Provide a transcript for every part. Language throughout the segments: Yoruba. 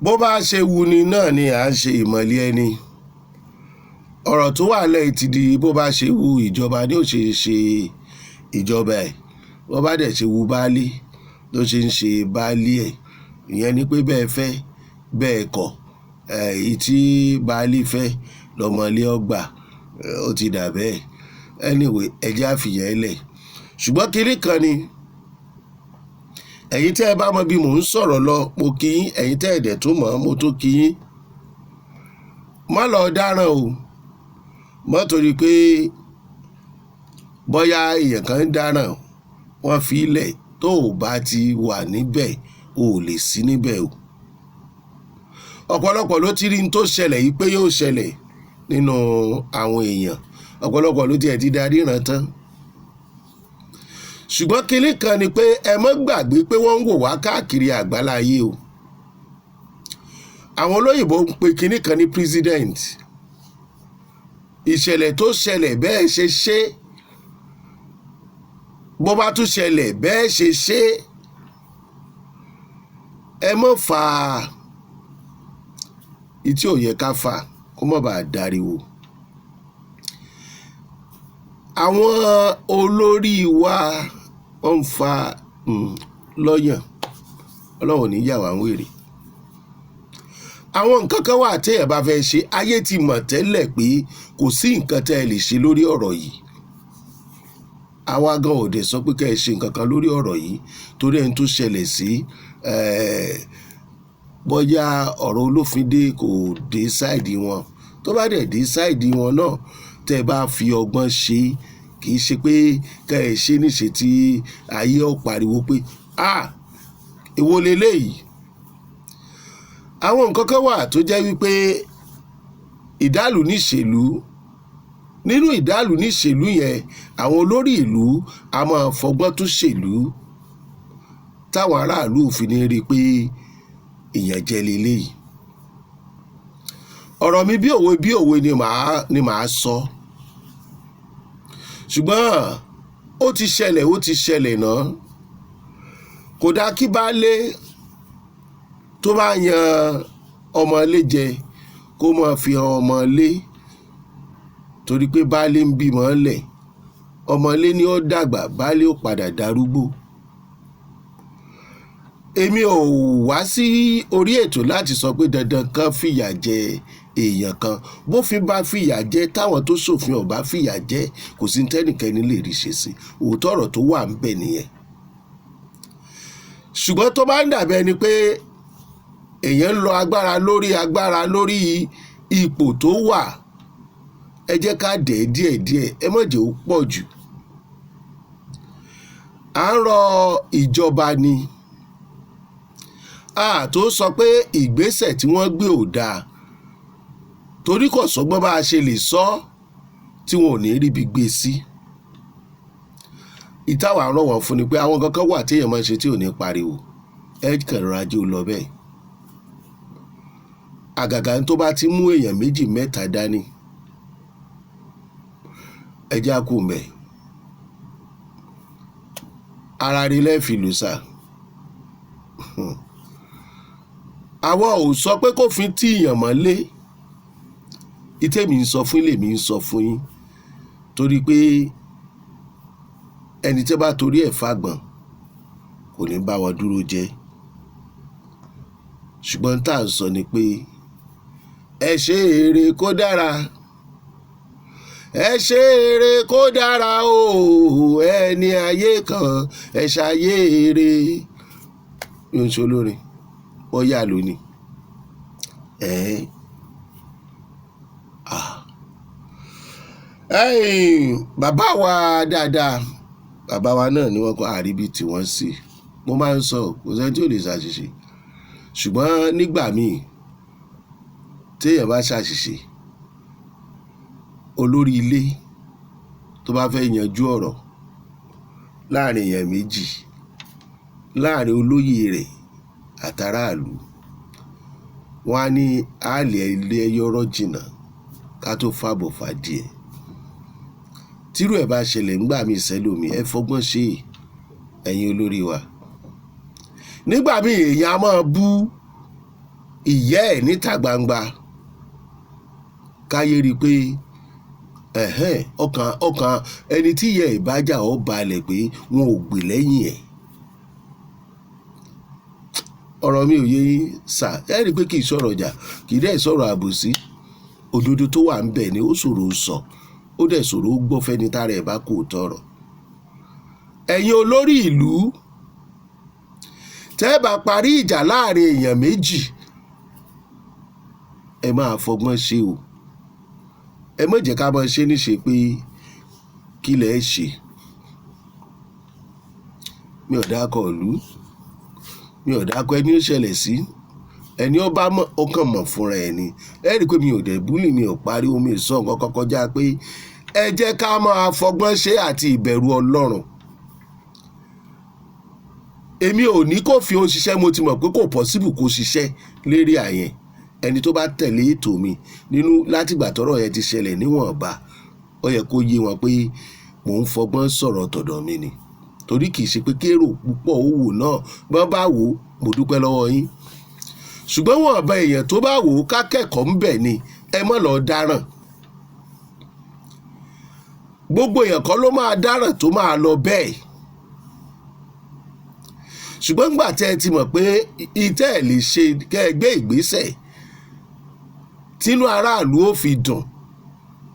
Bó bá ṣe wuni náà ni à ń ṣe ìmọ̀lẹ̀ ẹni. Ọ̀rọ̀ tó wà lẹ́yìn ti di bó bá ṣe wu ìjọba ni ó ṣe ṣe ìjọba ẹ̀, bó bá dẹ̀ ṣe wu baálé ló ṣe ń ṣe baálé ẹ̀. Ìyẹn ni pé bẹ́ẹ̀ fẹ́ bẹ́ẹ̀ kọ̀, èyí tí baálé fẹ́ lọ́mọlé ó gbà, ó ti dà bẹ́ẹ̀. Anyway, ẹ jẹ́ á fìyẹn lẹ̀. Ṣùgbọ́n kinní kan ni, ẹ̀yin tí ẹ bá mọ bí mò ń sọ̀rọ̀ lọ, mo kí yín. Ẹ̀yin tí ẹ dẹ̀ tún mọ̀, mo tún kí yín. Má lọ dáràn o. Má torí pé bóyá èèyàn kan ń dáràn, wọ́n fi í lẹ̀, tó ò bá ti wà níbẹ̀, o ò lè sí níbẹ̀ o. Ọ̀pọ̀lọpọ̀ ló ti rí n tó ṣẹlẹ̀ yìí pé yóò ṣẹlẹ̀ nínú àwọn èèyàn. Ọ̀pọ̀lọpọ̀ ló tiẹ̀ ti darí ìran tán. Ṣùgbọ́n kinní kan ni pé ẹ má gbàgbé pé wọ́n ń wò wá káàkiri àgbáláyé o. Àwọn olóyìnbo ń pe kinní kan ní president. Ìṣẹ̀lẹ̀ tó ṣẹlẹ̀ bẹ́ẹ̀ ṣe ṣe, bó bá tún ṣẹlẹ̀ bẹ́ẹ̀ ṣe ṣe, ẹ má fa ìtí ò yẹ ká fà kó má bàa dariwo. Àwọn olórí wa wọ́n ń fa lọ́yàn. Ọlọ́run ò ní yà wá ń wèrè. Àwọn nǹkan kan wà tí èèyàn bá fẹ́ ṣe, ayé ti mọ̀ tẹ́lẹ̀ pé kò sí nǹkan tí ẹ lè ṣe lórí ọ̀rọ̀ yìí. Àwa gan ò dẹ̀ sọ pé kí ẹ ṣe nǹkan kan lórí ọ̀rọ̀ yìí torí ẹni tó ṣẹlẹ̀ sí, bóyá ọ̀rọ̀ olófin dé kò dé sáìdì wọn. Tó bá dẹ̀ dé sáìdì wọn náà, tẹ bá fi ọgbọ́n ṣe, kì í ṣe pé kí ẹ ṣe níṣe tí ayé ó pariwo pé, "à, èwo leléyìí?" Àwọn nǹkan kan wà tó jẹ́ wípé ìdálù níṣèlú. Nínú ìdálù níṣèlú yẹn, àwọn olórí ìlú a máa fọgbọ́n tún ṣèlú táwọn aráàlú ò fi ní rí pé ìyànjẹ leléyìí. Ọ̀rọ̀ mi bí òwe bí òwe ni màá sọ. Ṣùgbọ́n ó ti ṣẹlẹ̀, ó ti ṣẹlẹ̀ náà. Kò dá kí baálé tó bá yan ọmọ ilé jẹ kó máa fi hàn ọmọ ilé, torí pé baálé ń bímọ lẹ̀. Ọmọ ilé ni ó dàgbà, baálé ó padà darúgbó. Èmi ò wá sí orí ètò láti sọ pé dandan kan fìyà jẹ èèyàn kan. Bófin bá fìyà jẹ, táwọn tó ṣòfin ò bá fìyà jẹ, kò sí tẹ́nìkẹ́ni lè rí ṣe sí. Òótọ́ ọ̀rọ̀ tó wà ń bẹ nìyẹn. Ṣùgbọ́n tó bá ń dàbí ẹni pé èèyàn ń lo agbára lórí agbára lórí ipò tó wà, ẹ jẹ́ ká dẹ̀ díẹ̀díẹ̀, ẹ má jẹ́ ó pọ̀ jù. À ń rọ ìjọba ni. A tó sọ pé ìgbésẹ̀ tí wọ́n gbé ò dáa, torí kò sọ́gbọ́n bá a ṣe lè sọ tí wọn ò ní ríbi gbé sí. Ìtawà ń rọ̀ wọ́n fún ni pé àwọn nǹkan kan wà tí èèyàn máa ń ṣe tí ò ní pariwo. Ẹ kàn rọra jẹ́ ó lọ bẹ́ẹ̀. Àgàgà tó bá ti mú èèyàn méjì mẹ́ta dání, ẹ jẹ́ á kú mbẹ̀. Ara rí lẹ́ẹ̀fì lù sá. Àwa ò sọ pé kó fi tí èèyàn mọ́lé. Ìtẹ́ mi ń sọ fún ilé mi ń sọ fún yín, torí pé ẹni tí ó bá torí ẹ̀ fàgbọ̀n kò ní bá wọn dúró jẹ́. Ṣùgbọ́n tá à ń sọ ni pé ẹ ṣe eré kó dára, ẹ ṣe eré kó dára o, ẹni ayé kan ẹ ṣayé eré. Mi ò ń ṣe olórin, wọ́n yà lónìí. Bàbá wa dáadáa, bàbá wa náà ni wọ́n kọ́ àríbí tí wọ́n sí. Mo máa ń sọ, kò sí ẹni tí ò lè ṣàṣìṣe. Ṣùgbọ́n nígbà míì tí èèyàn bá ṣàṣìṣe, olórí ilé tó bá fẹ́ yanjú ọ̀rọ̀ láàrin èèyàn méjì, láàrin olóyè rẹ̀ àtàràlù, wọ́n á ní àlè ilé ẹyọrọ jìnnà ká tó fàbọ̀ fàdíẹ̀. Tírú ẹ̀ bá ṣẹlẹ̀ ńgbà mí sẹ́lòmí, ẹ fọgbọ́n ṣe ẹ̀yin olórí wa. Nígbà míì èèyàn á máa bú Ìyá ẹ̀ níta gbangba, káyé rí i pé ẹ̀hẹ́n, ọkàn ẹni tí ìyá ẹ̀ bá jà ó balẹ̀ pé wọn ò gbè lẹ́yìn ẹ̀. Ọ̀rọ̀ mi ò yé yín sà. Ẹ rí i pé kì í sọ̀rọ̀ jà, kì í dẹ̀ sọ̀rọ̀ àbòsí. Òdodo tó wà ń bẹ̀ ni ó ṣòro sọ, ó dẹ̀ ṣòro gbọ́ fẹ́ni tára ẹ̀ bá kò tọrọ. Ẹ̀yin olórí ìlú, tẹ́ ẹ bá parí ìjà láàrin èèyàn méjì, ẹ máa fọgbọ́n ṣe o. Ẹ má jẹ́ ká máa ṣe níṣe pé kí lẹ̀ ṣe. Mi ò dákọ̀ ìlú, mi ò dákọ̀ ẹni ó ṣẹlẹ̀ sí. Ẹni ó bá mọ̀, ó kàn mọ̀ fúnra ẹ̀ ni. Ẹ rí i pé mi ò dẹ̀ bully, mi ò pariwo, mi ò sọ nǹkan kan kọjá pé ẹ jẹ́ ká máa fọgbọ́n ṣe àti ìbẹ̀rù Ọlọ́run. Èmi ò ní kó fi ó ṣiṣẹ́, mo ti mọ̀ pé kò possible kó ṣiṣẹ́ lérí àyẹn. Ẹni tó bá tẹ̀lé ètò mi nínú látìgbà tọ́rọ̀ yẹn ti ṣẹlẹ̀ níwọ̀nba, ó yẹ kó yé wọn pé mò ń fọgbọ́n sọ̀rọ̀ tọ̀dọ̀ mi ni. Torí kì í ṣe pé kérò púpọ̀ ó wò náà, bọ́n bá wò ó, mo dúpẹ́ lọ́wọ́ yín. Ṣùgbọ́n wọ̀nba èèyàn tó bá wò ó, ká kẹ́kọ̀ọ́ ń bẹ̀ ni, ẹ má lọ dáràn. Gbogbo èèyàn kọ́ ló máa dáràn tó máa lọ bẹ́ẹ̀. Ṣùgbọ́n nígbà tí ẹ ti mọ̀ pé ìtẹ́ ẹ̀ lè ṣe kẹ́ ẹ gbé ìgbésẹ̀ tínú aráàlú ó fi dùn,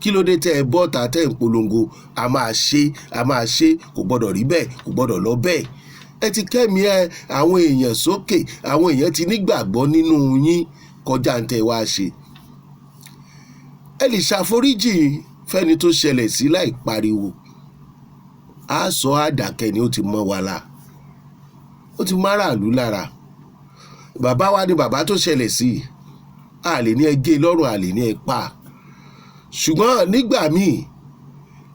kí ló dé tẹ́ ẹ bọ́ta tẹ́ ẹ ń polongo a máa ṣe, a máa ṣe, kò gbọ́dọ̀ rí bẹ́ẹ̀, kò gbọ́dọ̀ lọ bẹ́ẹ̀? Ẹ ti kẹ́mi ẹ àwọn èèyàn sókè, àwọn èèyàn ti nígbàgbọ́ nínú yín kọjá ń tẹ́ wá ṣe. Ẹ lè ṣàforíjì fẹ́ni tó ṣẹlẹ̀ sí láì pariwo. A sọ àdàkẹ́ ni ó ti mọ́ wa la, ó ti mọ́ aráàlú lára. Bàbá wa ni bàbá tó ṣẹlẹ̀ sí, a lè ní ẹ gé lọ́rùn, a lè ní ẹ pa. Ṣùgbọ́n nígbà míì,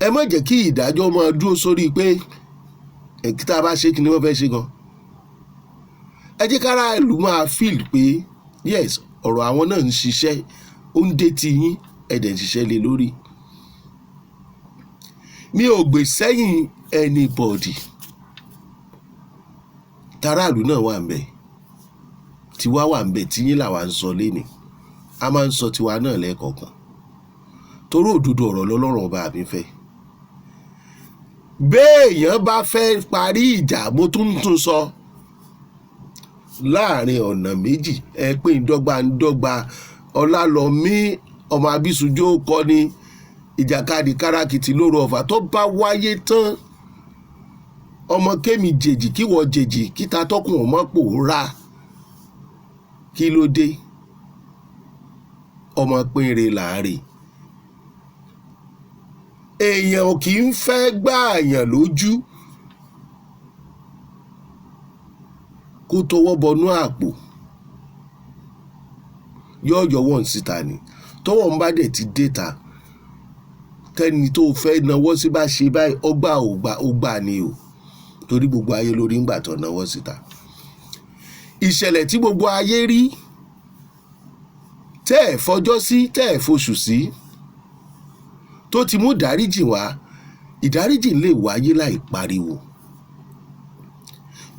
ẹ má jẹ́ kí ìdájọ́ máa dúró sórí pé kí tá a bá ṣe kí ni wọ́n fẹ́ ṣe gan. Ẹ jẹ́ káráàlú máa feel pé yes, ọ̀rọ̀ àwọn náà ń ṣiṣẹ́, ó ń dé ti yín, ẹ dẹ̀ ń ṣiṣẹ́ lé lórí. Mi ò gbè sẹ́yìn anybody. Taráàlú náà wà ń bẹ̀, tiwa wà ń bẹ̀, tíyín làwa ń sọ lénìí. A máa ń sọ tiwa náà lẹ́ẹ̀kọ̀ọ̀kan. Torí òdodo ọ̀rọ̀ lọ́lọ́run ọba mi fẹ́. Béèyàn bá fẹ́ parí ìjà, mo tún ń tún sọ, láàrin ọ̀nà méjì, ẹ pé ìdọ́gba ń dọ́gba. Ọlálọ́mí ọmọ Abísùnjó kọ́ ni ìjàkadì kárakìtì lóru Ọ̀fà tó bá wáyé tán, ọmọ kémi jèjì kíwọ jèjì kíta tọkùn ọmọ pòórá. Kí ló dé? Ọmọ pínre láàrin. Èèyàn ò kì í fẹ́ gbá àyàn lójú kó tọwọ́ bọnú àpò, yóò yọwọ́ ń síta ni. Tọwọ́ ń bá dẹ̀ ti dé ta, tẹ́ni tó fẹ́ nawọ́ sí bá ṣe báyìí, ọgbà ò gbà, ó gbà ni o. Torí gbogbo ayé lórí ń gbà tó nawọ́ síta. Ìṣẹ̀lẹ̀ tí gbogbo ayé rí, tẹ́ ẹ̀ fọjọ́ sí, tẹ́ ẹ̀ foṣù sí, tó ti mú ìdáríjì wá, ìdáríjì lè wáyé láì pariwo.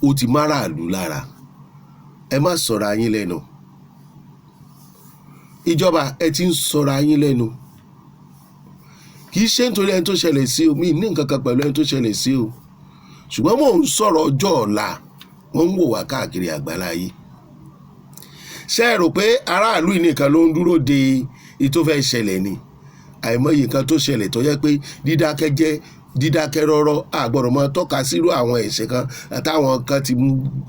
Ó ti máràlú lára. Ẹ má sọ̀rọ̀ ayín lẹ́nu. Ìjọba, ẹ ti ń sọ̀rọ̀ ayín lẹ́nu. Kì í ṣe nítorí ẹni tó ṣẹlẹ̀ sí o, mi ní nǹkan kan pẹ̀lú ẹni tó ṣẹlẹ̀ sí o. Ṣùgbọ́n mò ń sọ̀rọ̀ ọjọ́ ọ̀la, wọ́n ń wò wá káàkiri àgbáláyé. Ṣé ẹ rò pé aráàlú yìí nìkan ló ń dúró de èyí tó fẹ́ ṣẹlẹ̀ ni? Àìmọye nǹkan tó ṣẹlẹ̀ tó jẹ́ pé dídákẹ́ jẹ́ dídákẹ́ rọ́rọ́, a gbọ́dọ̀ máa tọ́ka sírú àwọn ẹ̀ṣẹ̀ kan àtàwọn kan ti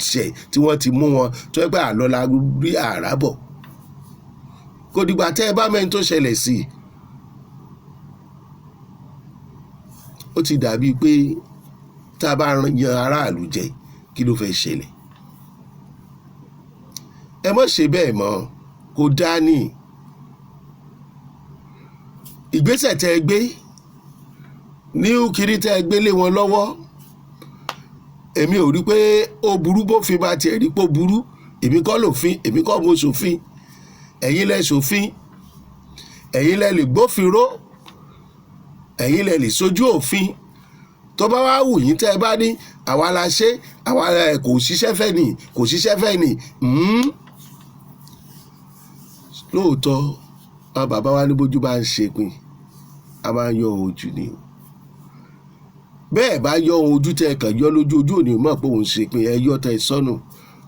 ṣẹ̀ tí wọ́n ti mú wọn tó jẹ́ pé àlọ́ la rí àràbọ̀. Kò dìgbà tẹ́ ẹ bá mẹ́ni tó ṣẹlẹ̀ sí i. Ó ti dàbí pé tá a bá yan aráàlú jẹ, kí ló fẹ́ ṣẹlẹ̀? Ẹ má ṣe bẹ́ẹ̀ mọ́, kò dáa ní. Ìgbésẹ̀ tẹ́ ẹ gbé ní kiri tẹ́ ẹ gbé lé wọn lọ́wọ́, èmi ò rí pé ó burú bófin bá tiẹ̀ rí pé ó burú. Èmi kọ́ lòfin, èmi kọ́ mo ṣòfin, ẹ̀yin lẹ ṣòfin, ẹ̀yin lẹ lè gbófinró, ẹ̀yin lẹ lè sojú òfin. Tó bá wá wù yín tẹ́ ẹ bá ní àwa la ṣe, àwa la kò ṣiṣẹ́ fẹ́ ni, kò ṣiṣẹ́ fẹ́ ni. Lóòótọ́, àwọn bàbá wa ní bójú bá ń ṣepin, a máa ń yọ ojú ni o. Bẹ́ẹ̀ bá yọ ohun ojú tẹ́ ẹ kàn yọ lójú, ojú òní mọ̀ pé òun ṣepin. Ẹ yọ tẹ́ ẹ sọ́nù,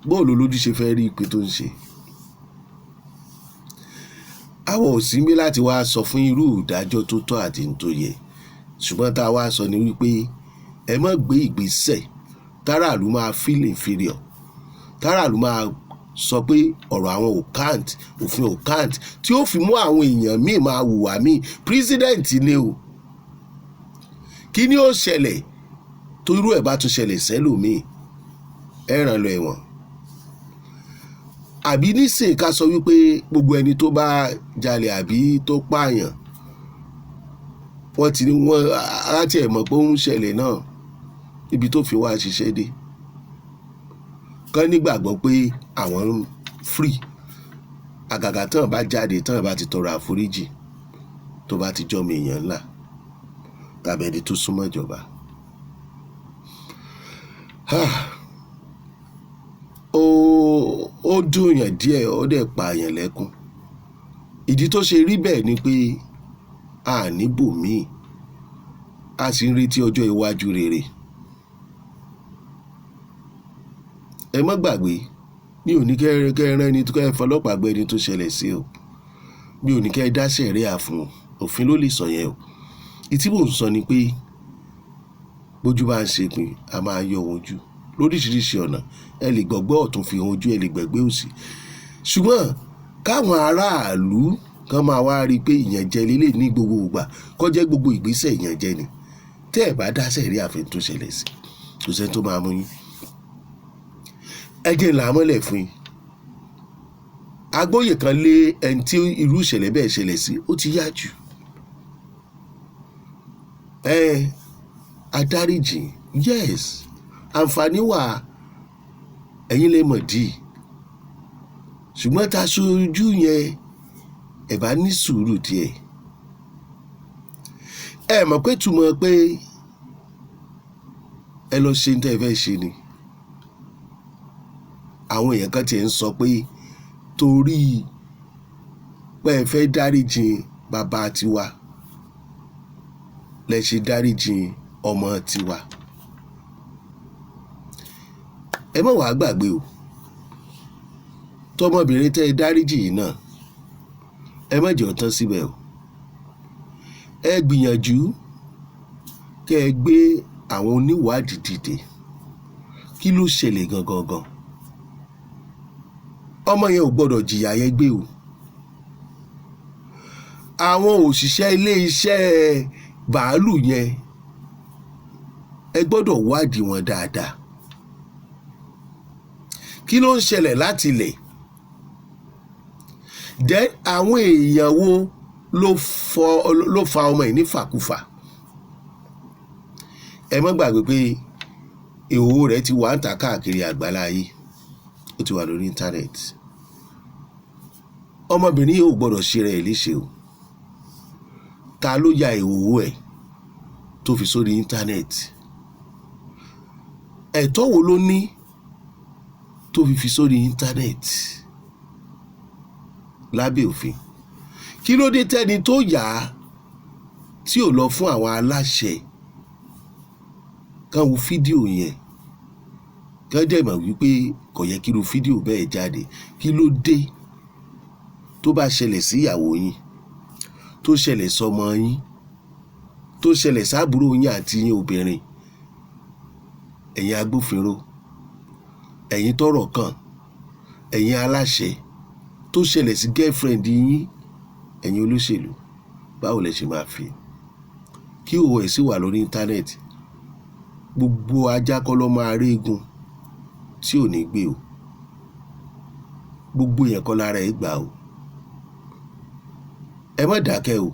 bóòlù lójú ṣe fẹ́ rí ìpín tó ń ṣe. Àwọn ò sí níbí láti wá sọ fún irú ìdájọ́ tó tọ́ àti tó yẹ, ṣùgbọ́n tá a wá sọ ni wípé ẹ má gbé ìgbésẹ̀ táràlú máa feel inferior, táràlú máa sọ pé ọ̀rọ̀ àwọn ò count, òfin ò count, tí ó fi mú àwọn èèyàn míì máa hùwà míì. President ni o. Kí ni ó ṣẹlẹ̀ tó irú ẹ̀ bá tún ṣẹlẹ̀ sẹ́lòmíì? Ẹ ràn lọ ẹ̀wọ̀n àbí? Nísìnyí, ká sọ wípé gbogbo ẹni tó bá jalè àbí tó pààyàn, wọ́n ti ní wọ́n láti ẹ̀ mọ̀ pé ó ń ṣẹlẹ̀ náà, ibi tó fi wá ṣiṣẹ́ dé, kán nígbàgbọ́ pé àwọn ń free, àgàgà tán bá jáde, tán bá ti tọrọ àforíjì, tó bá ti jọ́mọ èèyàn ńlá tàbí ẹni tó súnmọ́ ìjọba. Ó dùn yàn díẹ̀, ó dẹ̀ pààyàn lẹ́kún. Ìdí tó ṣe rí bẹ́ẹ̀ ni pé a níbòmíì, a sì ń retí ọjọ́ iwájú rere. Ẹ má gbàgbé, mi ò ní kẹ́ rán ẹni kẹ́ ẹ fọlọ́pàá gbé ẹni tó ṣẹlẹ̀ sí o. Mi ò ní kẹ́ ẹ dá sẹ̀ríà fún o. Òfin ló lè sọ yẹn o. Ìtí mò ń sọ ni pé bójú bá ń ṣepin, a máa yọ ojú lóríṣiríṣi ọ̀nà. Ẹ lè gbọ́gbọ́ ọ̀tún fi hàn ojú, ẹ lè gbẹ̀gbẹ́ òsì, ṣùgbọ́n káwọn aráàlú kan máa wá rí i pé ìyànjẹ lélẹ̀ ní gbogbo ìgbà, kó jẹ́ gbogbo ìgbésẹ̀ ìyànjẹ ni. Tẹ́ ẹ̀ bá dá sẹ̀ríà fún tó ṣẹlẹ̀ sí, kò sẹ́ni tó máa mú yín. Ẹ jẹ́ là á mọ́lẹ̀ fún yín. Agbóyè kan lé ẹni tí irú ìṣẹ̀lẹ̀ bẹ́ẹ̀ ṣẹlẹ̀ sí, ó ti yá jù. Ẹ adáríjì, yes, àǹfààní wà, ẹ̀yin lè mọ̀ dí, ṣùgbọ́n tá a ṣojú yẹn, ẹ bá ní sùúrù díẹ̀. Ẹ mọ̀ pé túmọ̀ pé ẹ lọ ṣe ní tẹ́ ẹ fẹ́ ṣe ni. Àwọn èèyàn kan tiẹ̀ ń sọ pé torí pé ẹ fẹ́ dáríjì bàbá tiwa lẹ ṣe dáríjì ọmọ tiwa. Ẹ má wàá gbàgbé o, tọmọbìnrin tẹ́ ẹ dáríjì yìí náà, ẹ má jẹ́ ó tán síbẹ̀ o. Ẹ gbìyànjú kẹ́ ẹ gbé àwọn oníwádìí dìde. Kí ló ṣẹlẹ̀ gangan gan? Ọmọ yẹn ò gbọ́dọ̀ jìyà yẹn gbé o. Àwọn òṣìṣẹ́ ilé iṣẹ́ bàálù yẹn, ẹ gbọ́dọ̀ wádìí wọn dáadáa. Kí ló ń ṣẹlẹ̀ láti ilẹ̀? Then àwọn èèyàn wo ló fa ọmọ yìí ní fàkúfà? Ẹ má gbàgbé pé ìhòòhò rẹ̀ ti wà ń tà káàkiri àgbáláyé, ó ti wà lórí íńtánẹ́ẹ̀tì. Ọmọbìnrin yìí ò gbọ́dọ̀ ṣe rẹ̀ léṣe o. Ta ló ya ìhòòhò ẹ̀ tó fi sórí íńtánẹ́ẹ̀tì? Ẹ̀tọ́ wo ló ní tó fi sórí íńtánẹ́ẹ̀tì lábẹ́ òfin? Kí ló dé tẹ́ni tó yà á tí ò lọ fún àwọn aláṣẹ kán wo fídíò yẹn, kán dẹ̀ mọ̀ wípé kò yẹ kí irú fídíò bẹ́ẹ̀ jáde? Kí ló dé? Tó bá ṣẹlẹ̀ sí ìyàwó yín, tó ṣẹlẹ̀ sọmọ yín, tó ṣẹlẹ̀ sábúrò yín àti yín obìnrin, ẹ̀yin agbófinró, ẹ̀yin tọ́rọ̀ kàn, ẹ̀yin aláṣẹ, tó ṣẹlẹ̀ sí girlfriend yín, ẹ̀yin olóṣèlú, báwo lẹ ṣe máa fi kí òwò ẹ̀ sì wà lórí íńtánẹ́ẹ̀tì? Gbogbo ajá kọ́ ló máa régun tí ò ní gbé o. Gbogbo èèyàn kọ́ lára ẹ̀ gbà o. Ẹ má dákẹ́ o.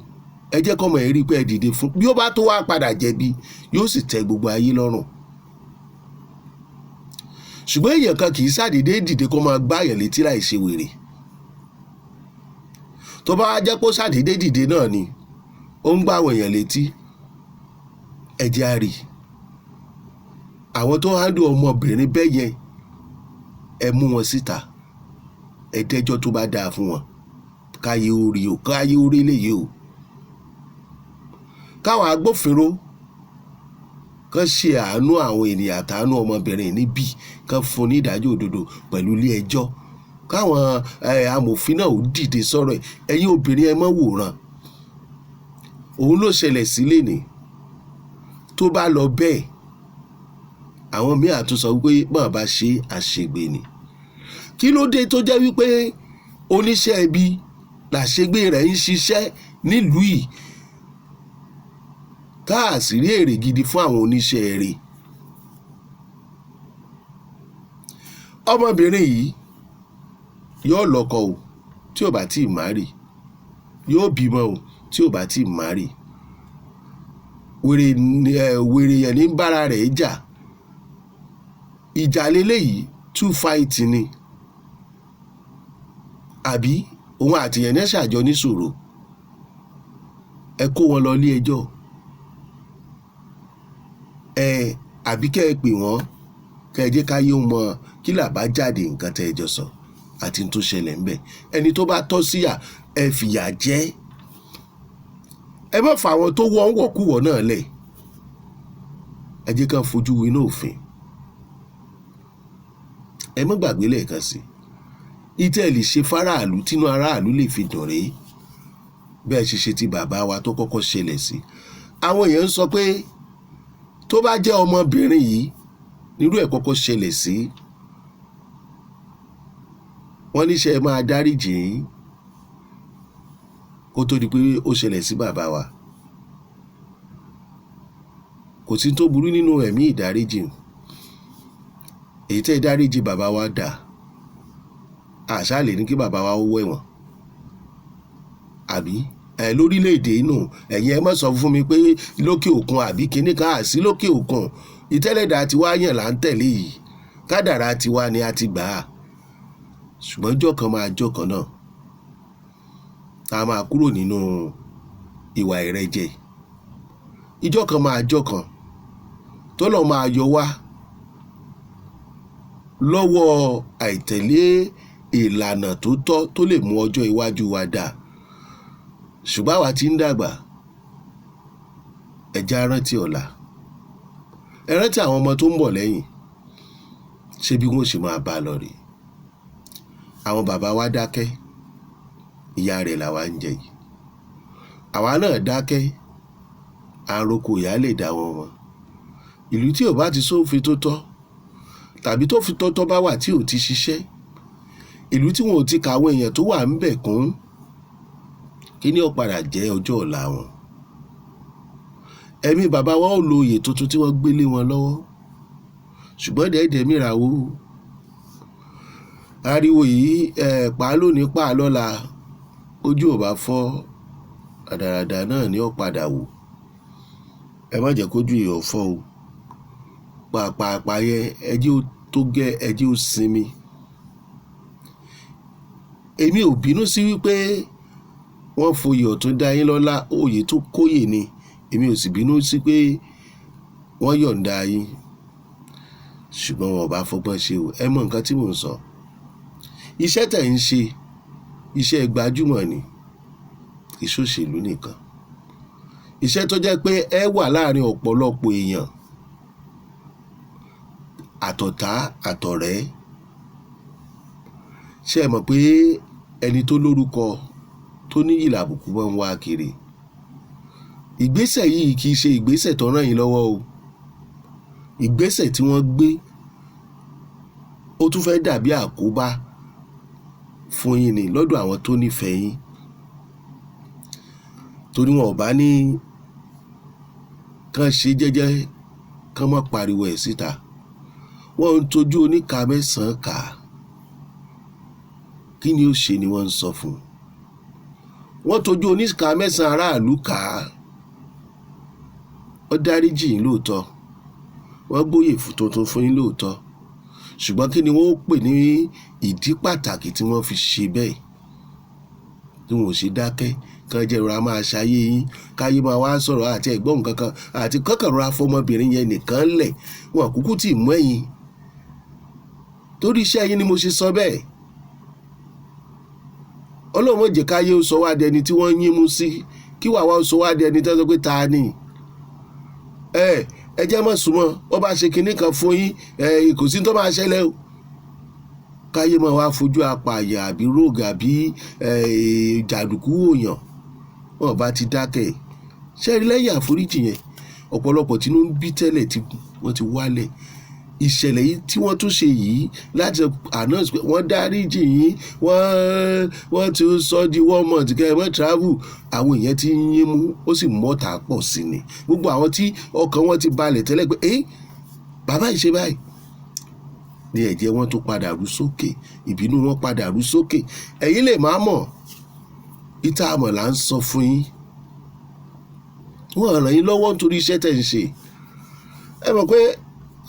Ẹ jẹ́ kọ́mọ ẹ̀ rí pé ẹ dìde fún. Bí ó bá tó wá padà jẹ̀bi, yóò sì tẹ́ gbogbo ayé lọ́rùn. Ṣùgbọ́n èèyàn kan kì í ṣàdédé dìde kó máa gbá èèyàn létí láì ṣe wèrè. Tó bá wá jẹ́ pé ó ṣàdédé dìde náà ni ó ń gbá àwọn èèyàn létí, ẹ jẹ́ á rí àwọn tó handle ọmọbìnrin bẹ́ẹ̀ yẹn, ẹ mú wọn síta, ẹ dẹ́jọ́ tó bá dáa fún wọn. Káyé orí o, káyé orí léyìí o. Káwọn agbófinró kàn ṣe àánú àwọn ènìyàn àtàánú ọmọbìnrin níbí, kàn fún ní ìdájọ́ òdodo pẹ̀lú ilé ẹjọ́, káwọn amòfin náà ó dìde sọ̀rọ̀ ẹ̀. Ẹ̀yin obìnrin, ẹ mọ́ wòran. Òun ló ṣẹlẹ̀ sílé ní. Tó bá lọ bẹ́ẹ̀, àwọn míì àtún sọ wípé bọ́n bá ṣe àṣegbè ni. Kí ló dé tó jẹ́ wípé oníṣẹ́ ibi làṣegbè rẹ̀ ń ṣiṣẹ́ nílùú yìí, tá a sì rí èrè gidi fún àwọn oníṣẹ́ rẹ̀? Ọmọbìnrin yìí yóò lọ́kọ o tí ò bá tí ì marry, yóò bímọ o tí ò bá tí ì marry. Wèrè wèrè yẹn ní bára rẹ̀ jà. Ìjà leléyìí, two fight ni, àbí òun àtìyẹn náà ṣàjọ níṣòro. Ẹ kó wọn lọ ilé ẹjọ́ ẹ, àbí kẹ́ ẹ pè wọ́n, kẹ́ ẹ jẹ́ káyé mọ kí làbá jáde nǹkan tẹ́ ẹ jọ sọ àti tó ṣẹlẹ̀ ńbẹ̀. Ẹni tó bá tọ́ síyà, ẹ fìyà jẹ. Ẹ má fà àwọn tó wọ́ ń wọ̀kúwọ̀ náà lẹ̀. Ẹ jẹ́ ká fojú winá òfin. Ẹ má gbàgbé lẹ́ẹ̀kan sí ìtẹ́ ẹ lè ṣe fáráàlú tínú aráàlú lè fi dùn rèé. Bẹ́ẹ̀ ṣe ṣe ti bàbá wa tó kọ́kọ́ ṣẹlẹ̀ sí, àwọn èèyàn ń sọ pé tó bá jẹ́ ọmọbìnrin yìí nírú ẹ̀ kọ́kọ́ ṣẹlẹ̀ sí, wọ́n níṣẹ́ máa dáríjì yín kó tó di pé ó ṣẹlẹ̀ sí bàbá wa. Kò sí tó burú nínú ẹ̀mí ìdáríjì. Èyí tẹ́ dáríjì bàbá wa dà, àṣà lè ní kí bàbá wa ó wẹ̀wọ̀n àbí ẹ lórílẹ̀‐èdè inú. Ẹ̀yin ẹ má sọ fún mi pé lókè òkun àbí kinní kan àsí lókè òkun. Ìtẹ́lẹ̀dá tiwa yàn là ń tẹ̀lé yìí, kádàrá tiwa ni a ti gbà á. Ṣùgbọ́n ọjọ́ kan máa jọ́ kan náà tá a máa kúrò nínú ìwà ìrẹ́jẹ. Ìjọ́ kan máa jọ́ kan tọ́lọ́ máa yọ wá lọ́wọ́ àìtẹ̀lé ìlànà tó tọ́ tó lè mú ọjọ́ iwájú wa dáa. Ṣùgbọ́n àwa ti ń dàgbà, ẹ jẹ́ á rántí ọ̀la, ẹ rántí àwọn ọmọ tó ń bọ̀ lẹ́yìn. Ṣé bí wọ́n ṣe máa bá a lọ rèé? Àwọn bàbá wa dákẹ́, ìyà rẹ̀ làwa ń jẹ yìí. Àwa náà dákẹ́, àròkọ ìyá lè dá wọn mọ̀. Ìlú tí ò bá ti sófin tó tọ́, tàbí tó fi tọ́tọ́ bá wà tí ò ti ṣiṣẹ́, ìlú tí wọn ò ti ka àwọn èèyàn tó wà ń bẹ̀ kún, kí ni ó padà jẹ́ ọjọ́ ọ̀la wọn? Ẹ̀mí bàbá wa ó lo oyè tuntun tí wọ́n gbé lé wọn lọ́wọ́, ṣùgbọ́n dẹ́ẹ̀dẹ́ mìíràn wò. Ariwo yìí ẹ̀ pa lónìí pa lọ́la, ojú ò bá fọ́, àdàràdà náà ni ó padà wò. Ẹ má jẹ́ kójú ìyọ̀ fọ́ o. Pàápàá yẹn, ẹ jẹ́ ó tó gẹ́, ẹ jẹ́ ó sinmi. Èmi ò bínú sí wípé wọ́n foyè ọ̀tún dá yín lọ́lá, oyè tó kóyè ni. Èmi ò sì bínú sí pé wọ́n yọ̀ǹda yín, ṣùgbọ́n wọn ò bá fọgbọ́n ṣe o. Ẹ mọ nǹkan tí mò ń sọ. Iṣẹ́ tẹ̀ ń ṣe, iṣẹ́ gbajúmọ̀ ni, ìṣòṣèlú nìkan. Iṣẹ́ tó jẹ́ pé ẹ wà láàrin ọ̀pọ̀lọpọ̀ èèyàn, àtọ̀tá àtọ̀rẹ́. Ṣé ẹ mọ̀ pé ẹni tó lórúkọ tó níyì làbùkù máa ń wá kiri? Ìgbésẹ̀ yìí kì í ṣe ìgbésẹ̀ tó ràn yín lọ́wọ́ o. Ìgbésẹ̀ tí wọ́n gbé ó tún fẹ́ dàbí àkóbá fún yín ni lọ́dọ̀ àwọn tó nífẹ̀ẹ́ yín, torí wọn ò bá ní kàn ṣe jẹ́jẹ́, kàn má pariwo ẹ̀ síta. Wọ́n ń tọ́jú oníka mẹ́sàn-án kà á. Kí ni ó ṣe ni wọ́n ń sọ fún un? Wọ́n tọ́jú oníka mẹ́sàn-án aráàlú kà á. Ó dáríjì yín lóòótọ́, wọ́n gbóyè tuntun fún yín lóòótọ́, ṣùgbọ́n kí ni wọ́n ó pè ní ìdí pàtàkì tí wọ́n fi ṣe bẹ́ẹ̀, tí wọn ò ṣe dákẹ́ kàn jẹ́ ìrora máa ṣayé yín, káyé máa wá sọ̀rọ̀ àti ẹ̀gbọ́n kankan àti kọ́kàn rọra fọmọbìnrin yẹn nìkan lẹ̀, wọn kúkú tì mú ẹ̀yìn torí iṣẹ́ yín ni mo ṣe sọ bẹ́ẹ̀. Ọlọ́run má jẹ́ káyé ó sọ wá dẹni tí wọ́n ń yín mú sí, kí wàá wá sọ wá dẹni tó sọ pé ta ni. Ẹ jẹ́ mọ̀ súnmọ́, wọ́n bá ṣe kinní kan fún yín, ẹ kò sí tó máa ṣẹlẹ̀ o. Káyé máa wá fojú apààyàn àbí rogue àbí jàǹdùkú wòyàn, wọn bá ti dákẹ́. Ṣé rí lẹ́yìn àforíjì yẹn, ọ̀pọ̀lọpọ̀ tí inú ń bí tẹ́lẹ̀ tí wọ́n ti wálẹ̀. Ìṣẹ̀lẹ̀ yìí tí wọ́n tún ṣe yìí láti announce pé wọ́n dáríjì yín, wọ́n ti sọ di 1 month kẹ́ ẹ mọ́ travel, àwọn èèyàn ti ń yín mú, ó sì mọ́ta pọ̀ sí ni. Gbogbo àwọn tí ọkàn wọn ti balẹ̀ tẹ́lẹ̀ pé ẹ́ bàbá yìí ṣe báyìí ní, ẹ̀jẹ̀ wọn tó padà rú sókè, ìbínú wọn padà rú sókè. Ẹ̀yin lè má mọ̀, ìta àmọ̀ là ń sọ fún yín. Wọ́n ràn yín lọ́wọ́ nítorí iṣẹ́ tẹ̀ ń ṣe. Ẹ mọ̀ pé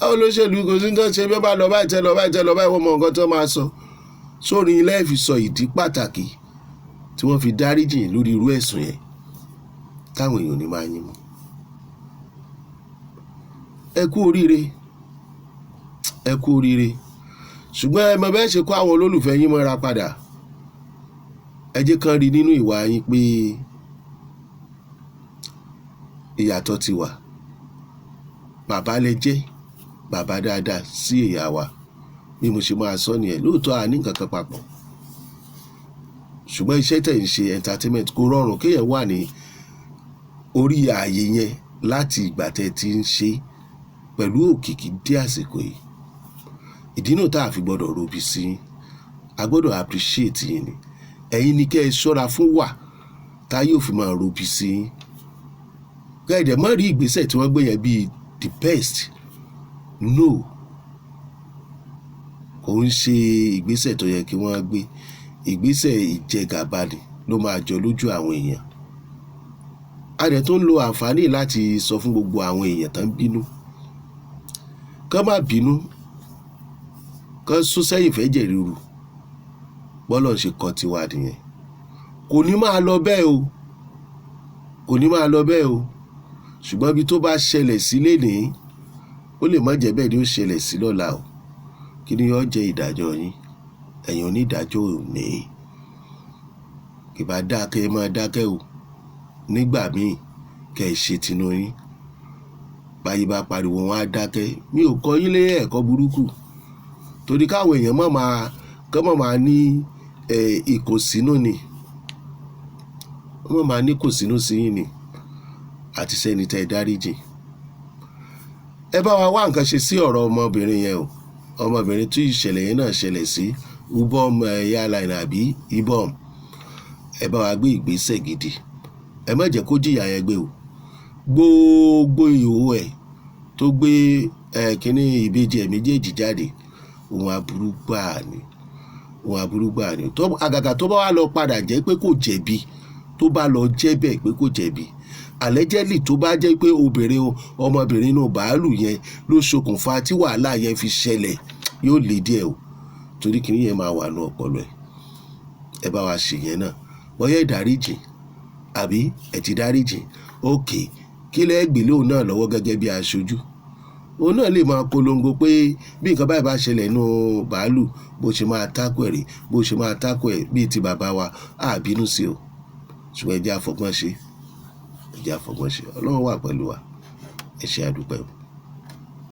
àwọn olóṣèlú kò sí tó ṣe bí wọ́n bá lọ báyìí, tẹ́ lọ báyìí, tẹ́ lọ báyìí, wọ́n mọ nǹkan tó máa sọ sórí ilé fi sọ ìdí pàtàkì tí wọ́n fi dáríjì yín lórí irú ẹ̀sùn yẹn táwọn èèyàn ní máa yín mú. Ẹ kú oríire, ẹ kú oríire. Ṣùgbọ́n ẹ mọ bẹ́ẹ̀ ṣe kó àwọn olólùfẹ́ yín mọ́ra padà. Ẹ jẹ́ kán rí nínú ìwà yín pé ìyàtọ̀ ti wà. Bàbá lẹ jẹ́, bàbá dáadáa sí ìyá wa. Bí mo ṣe máa sọ nìyẹn. Lóòótọ́ a ní nǹkan kan papọ̀, ṣùgbọ́n iṣẹ́ tẹ̀ ń ṣe, entertainment, kò rọrùn kéèyàn wà ní orí ààyè yẹn láti ìgbà tẹ́ ti ń ṣe pẹ̀lú òkìkí dé àsìkò yìí. Ìdí náà tá a fi gbọ́dọ̀ robi sí yín, a gbọ́dọ̀ appreciate yín ni. Ẹ̀yin ni kẹ́ ẹ ṣọ́ra fún wà tá yóò fi máa robi sí yín. Kẹ́ ẹ dẹ̀ mọ́ rí ìgbésẹ̀ tí wọ́n gbé yẹn bíi the best. No, kò ń ṣe ìgbésẹ̀ tó yẹ kí wọ́n gbé. Ìgbésẹ̀ ìjẹgàba ni ló máa jọ lójú àwọn èèyàn. A dẹ̀ tó ń lo àǹfààní láti sọ fún gbogbo àwọn èèyàn tó ń bínú, kán má bínú, kán sún sẹ́yìn fẹ́jẹ̀ ríru. Bọ́lọ̀ ṣe kọ́ tiwa nìyẹn. Kò ní máa lọ bẹ́ẹ̀ o, kò ní máa lọ bẹ́ẹ̀ o. Ṣùgbọ́n ibi tó bá ṣẹlẹ̀ sí lénìí, ó lè má jẹ́ bẹ́ẹ̀ ni ó ṣẹlẹ̀ sí lọ́la o. Kí ni yóò jẹ́ ìdájọ́ yín, ẹ̀yin onídàájọ́ òní? Kì bá dákẹ́, ẹ máa dákẹ́ o. Nígbà míì kẹ́ ẹ ṣe tinú yín, báyìí bá pariwo, wọn á dákẹ́. Mi ò kọ́ yín lé ẹ̀kọ́ burúkú torí káwọn èèyàn má máa kọ́ má máa ní ìkùnsínú ni, wọ́n máa ní kùnsínú sí yín ni àti sẹ́ni tẹ́ ẹ dáríjì. Ẹ bá wa wá nǹkan ṣe sí ọ̀rọ̀ ọmọbìnrin yẹn o, ọmọbìnrin tí ìṣẹ̀lẹ̀ yẹn náà ṣẹlẹ̀ sí, Ubom Airline àbí Ibom. Ẹ bá wa gbé ìgbésẹ̀ gidi, ẹ má jẹ́ kó jìyà yẹn gbé o. Gbogbo ìhòòhò ẹ̀ tó gbé ẹ kínní ìbejì ẹ̀ méjèèjì jáde, ohun aburú gbáà ni, ohun aburú gbáà ni. Àgàgà tó bá wà lọ padà jẹ́ pé kò jẹ̀bi, tó bá lọ jẹ́ bẹ́ẹ̀ pé kò jẹ̀bi, allegedly, tó bá jẹ́ pé obìnrin, ọmọbìnrin inú bàálù yẹn ló ṣokùnfà tí wàhálà yẹn fi ṣẹlẹ̀, yóò le díẹ̀ o, torí kìnìún yẹn máa wà ní ọpọlọ ẹ̀. Ẹ bá wa ṣe yẹn náà, bóyá ìdáríjì àbí ẹ ti dáríjì, ókè, kí lẹ́ gbélé òun náà lọ́wọ́ gẹ́gẹ́ bí aṣojú? Òun náà lè máa polongo pé bí nǹkan báyìí bá ṣẹlẹ̀ nínú bàálù, bó ṣe máa tákù ẹ̀ rí, bó ṣe máa tákù ẹ̀ bíi ti bàbá wa. Á bínú sí o, ṣùgbọ́n ẹ jẹ́ àfọgbọ́n ṣe, ẹ jẹ́ àfọgbọ́n ṣe. Ọlọ́run wà pẹ̀lú wa. Ẹ ṣé, àdúpẹ́ o.